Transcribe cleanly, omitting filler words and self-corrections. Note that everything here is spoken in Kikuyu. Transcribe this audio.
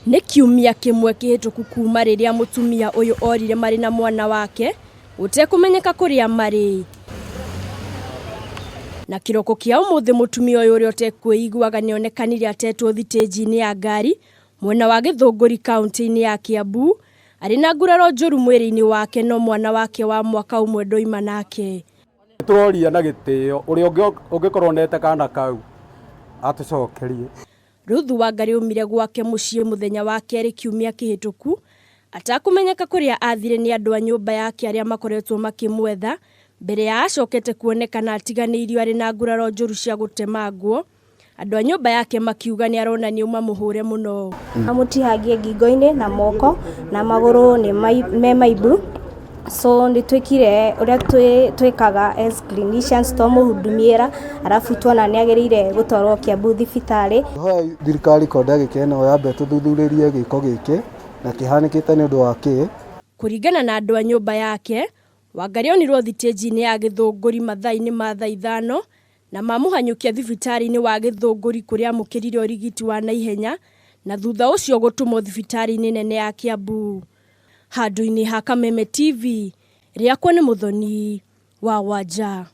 Nĩ kiumia kĩmwe kĩhĩtũku kuma rĩrĩa mũtumia ũyũ orire marĩ na mwana wake gũtekũmenyeka kũrĩa marĩ. Na kĩroko kĩa ũmũthĩ mũtumia ũyũ ũrĩa ũtekwĩiguaga nĩonekanire atetwo thitĩnji-inĩ ya ngari mwena wa Gĩthũngũri kaũntĩ-inĩ ya Kiambu arĩ na nguraro njũru mwĩrĩ-inĩ wake no mwana wake wa mwaka ũmwe ndoima nake. Tũroria na gĩtĩo ũrĩa ũngĩkorwo onete kana kau atũcokerie. Ruth Wangari aumire gwake mũciĩ mũthenya wa kerĩ kiumia kĩhĩtũku atakũmenyeka kũrĩa athire nĩ andũ a nyũmba yake arĩa makoretwo makĩmwetha mbere ya acokete kuonekana atiganĩirio arĩ na nguraro njũru cia gũtemangwo. Andũ a nyũmba yake makiuga nĩ aronania auma mũhũre mũno. Amũtihangie ngingo-inĩ na moko na magũrũ nĩ me maimbu. So nĩ twĩkire ũrĩa twĩkaga as clinicians twamũhudumiĩra arabu tuona nĩ agĩrĩire gũtwarwo Kiambu thibitarĩ. Hoya thirikari ko ndagĩka ĩno yambe tũthuthurie gĩko gĩkĩ na kĩhanĩkĩte nĩ ũndũ wa kĩ. Kũringana na andũ a nyũmba yake, Wangari onirwo thitĩnji-inĩ ya Gĩthũngũri mathaa-inĩ ma thaa 5 na mamũhanyũkia thibitarĩ-inĩ wa Gĩthũngũri kũrĩa amũkĩrire ũrigiti wa naihenya na thutha ũcio gũtũmwo thibitarĩ-inĩ nene ya Kiambu. Handũ-inĩ ha Kameme TV, rĩakwa nĩ Mũthoni wa Wanja.